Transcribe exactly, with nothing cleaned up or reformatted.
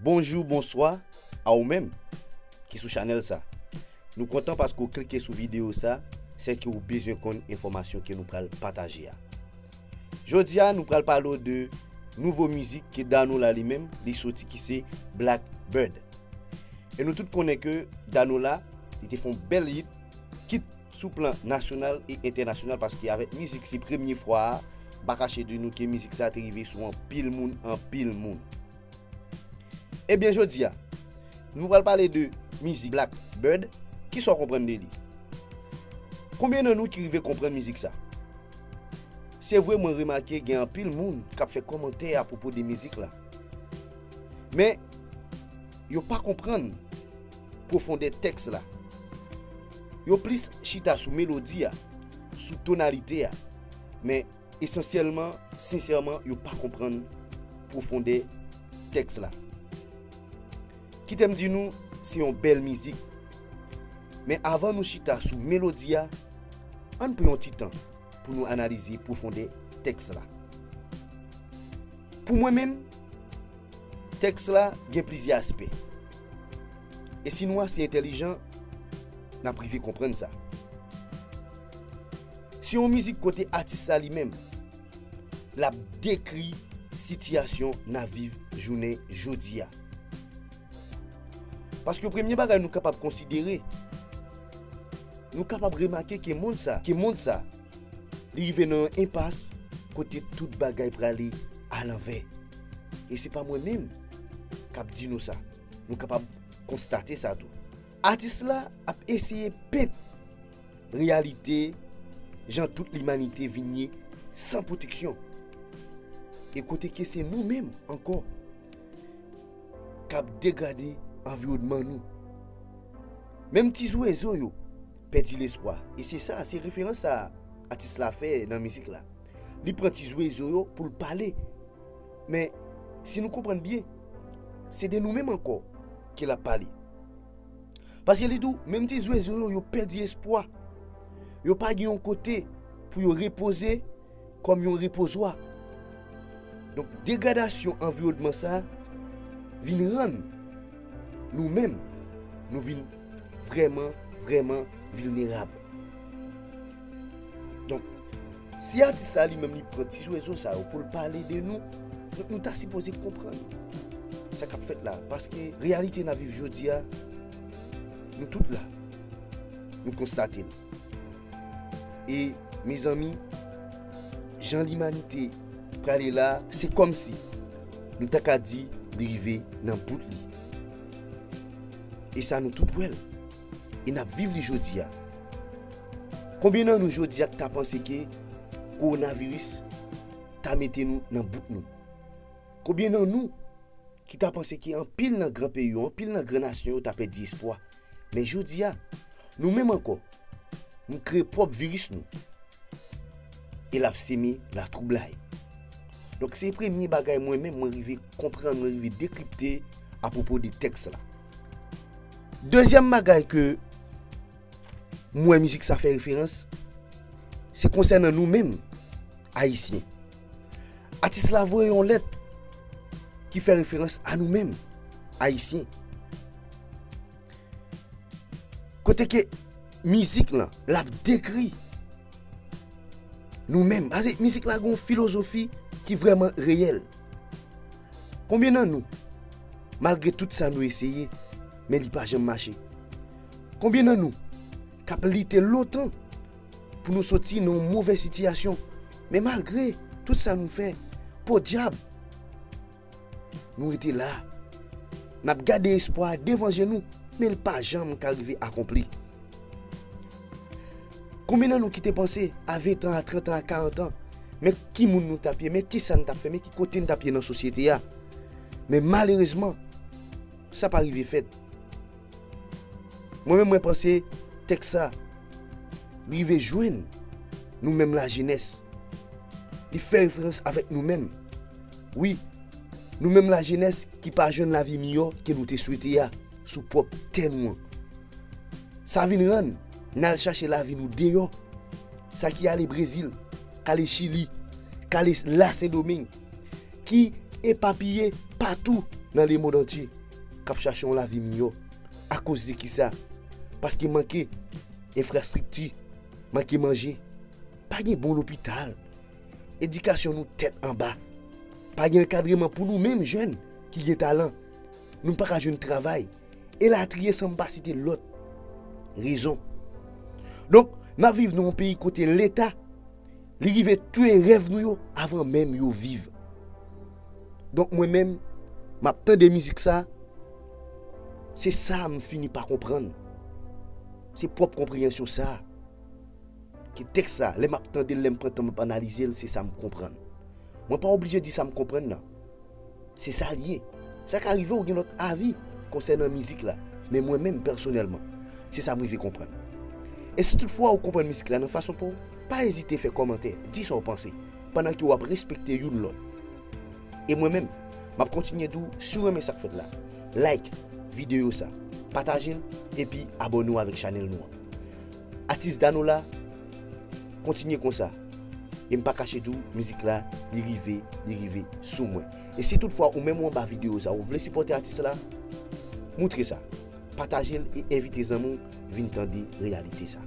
Bonjou, bonswa a ou menm ki sou chanèl sa. Nou kontan paske w klike sou videyo sa, sèke w bezwen konn enfòmasyon ke nou pral pataje a. Jodi a, nou pral pale w de nouvo mizik ke Danola li menm, li soti ki se Black Bird. E nou tout konnen ke Danola, li te fè yon bèl hit, kit sou plan nasyonal e entènasyonal, paske avèk mizik se premye fwa a, m pa kache di nou ke mizik sa te rive sou anpil moun, anpil moun. Ebyen, jodi a, nou pral pale de mizik Black Bird. Kisa w konprann de li? Konbyen nan nou ki rive konprann mizik sa? Se vre, mwen remake gen anpil moun k ap fè kòmantè apwopo de mizik la. Men, yo pa konprann pwofondè tèks la. Yo plis chita sou melodi a, sou tonalite a. Men, esansyèlman, sensèman, yo pa konprann pwofondè tèks la. Kite m di nou, se yon bèl mizik. Men avan nou chita sou melodi a, ann pran yon ti tan pou nou analize pwofondè tèks la. Pou mwen menm, tèks la gen plizyè aspè. E si nou ase entèlijan, n ap rive konprann sa. Se yon mizik kote atis la li menm, l ap dekri sitiyasyon n ap viv jounen jodi a. Paske premye bagay nou kapab konsidere, nou kapab remake ke mond sa, ke mond sa, li rive nan yon enpas kote tout bagay prale alanvè. E se pa mwen menm k ap di nou sa. Nou kapab konstate sa tou. Atis la ap eseye pent reyalite jan tout limanite vin ye san pwoteksyon. E kote ke se nou menm ankò k ap degrade anviwònman nou. Menm ti zwezo yo pèdi lespwa. E se sa, se referans sa atis la fè nan mizik la. Li pran ti zwezo yo pou l pale. Men, si nou konprann byen, se de nou menm ankò ke l ap pale. Paske li di w, menm ti zwezo yo, yo pèdi espwa. Yo pa gen yon kote pou yo repoze kòm yon repozwa. Donk, degradasyon anviwònman sa a vin rann nou menm, nou vin vrèman, vrèman vilnerab. Donk, si atis sa li menm li pran ti zwezo sa yo pou l pale de nou, nou, nou ta sipoze konprann sa k ap fèt la. Paske reyalite n ap viv jodi a, nou tout la, nou konstate l. E, mezanmi, jan limanite prale la, se kòmsi nou ta ka di li rive nan bout li. E sa nou tout wè l. E n ap viv li jodi a. Konbyen nan nou jodi a k ta panse ke kowonaviris ta mete nou nan bout nou? Konbyen nan nou ki ta panse ke anpil nan gran peyi yo, anpil nan gran nasyon yo ta pèdi espwa? Men jodi a, nou menm ankò, nou kreye pwòp viris nou. E l ap seme latwoublay. Donk, se premye bagay mwen menm, mwen rive konprann, mwen rive dekripte apwopo de tèks la. Dezyèm bagay ke m wè mizik sa fè referans, se konsènan nou menm, Ayisyen. Atis la voye yon lèt ki fè referans a nou menm, Ayisyen. Kote ke mizik lan, l ap dekri nou menm. Paske mizik la gen yon filozofi ki vrèman reyèl. Konbyen nan nou, malgre tout sa nou eseye, men li pa janm mache? Konbyen nan nou k ap lite lontan pou nou soti nan yon move sitiyasyon, men malgre tout sa nou fè, podyab, nou rete la. N ap gade espwa a devan je nou, men l pa janm ka rive akonpli. Konbyen nan nou ki te panse a ven tan, a trant an, a karant an, men ki moun nou t ap ye, men ki sa n t ap fè, men ki kote n t ap ye nan sosyete a? Men malerezman, sa pa rive fèt. Mwen menm, mwen panse tèks sa rive jwenn nou menm lajenès. Li fè referans avèk nou menm. Wi, nou menm lajenès ki pa jwenn lavi miyò ke nou te swete a sou pwòp tè nou an. Sa vin rann n al chache lavi nou deyò. Sa ki ale Brezil, k ale Chili, k ale Lasendomeng, ki epapiye patou. nan lemonn antye k ap chache yon lavi miyò. Akoz de kisa? Paske manke enfrastrikti, manke manje, pa gen bon lopital, edikasyon nou tèt anba, pa gen ankadreman pou nou menm jèn ki gen talan, nou pa ka jwenn travay, elatriye, san m pa site lòt rezon. Donk, n ap viv nan yon peyi kote Leta, li rive touye rèv nou yo avan menm yo viv. Donk, mwen menm, m ap tande mizik sa, se sa m fini pa konprann. Se pwòp konpreyansyon sa. Ki tèks sa, lè m ap tande l, lè m pran tan m ap analize l, se sa m konprann. Mwen pa oblije di sa m konprann nan. Se sa l ye. Sa ka rive w gen lòt avi konsènan mizik la, men mwen menm pèsonèlman, se sa m rive konprann. E si toutfwa ou konprann mizik la nan fason pa w, pa ezite fè kòmantè, di sa w panse, pandan ke w ap respekte youn lòt. E mwen menm, m ap kontinye di w, si w renmen sa k fèt la, like videyo sa, pataje l, epi abòne w avèk chanèl nou an. Atis Danola, kontinye konsa. E m pa kache di w, mizik la, li rive, li rive sou mwen. E si toutfwa ou menm ou anba videyo sa, ou vle sipòte atis la, moutre sa. Pataje l e envite zanmi w vin tande reyalite sa.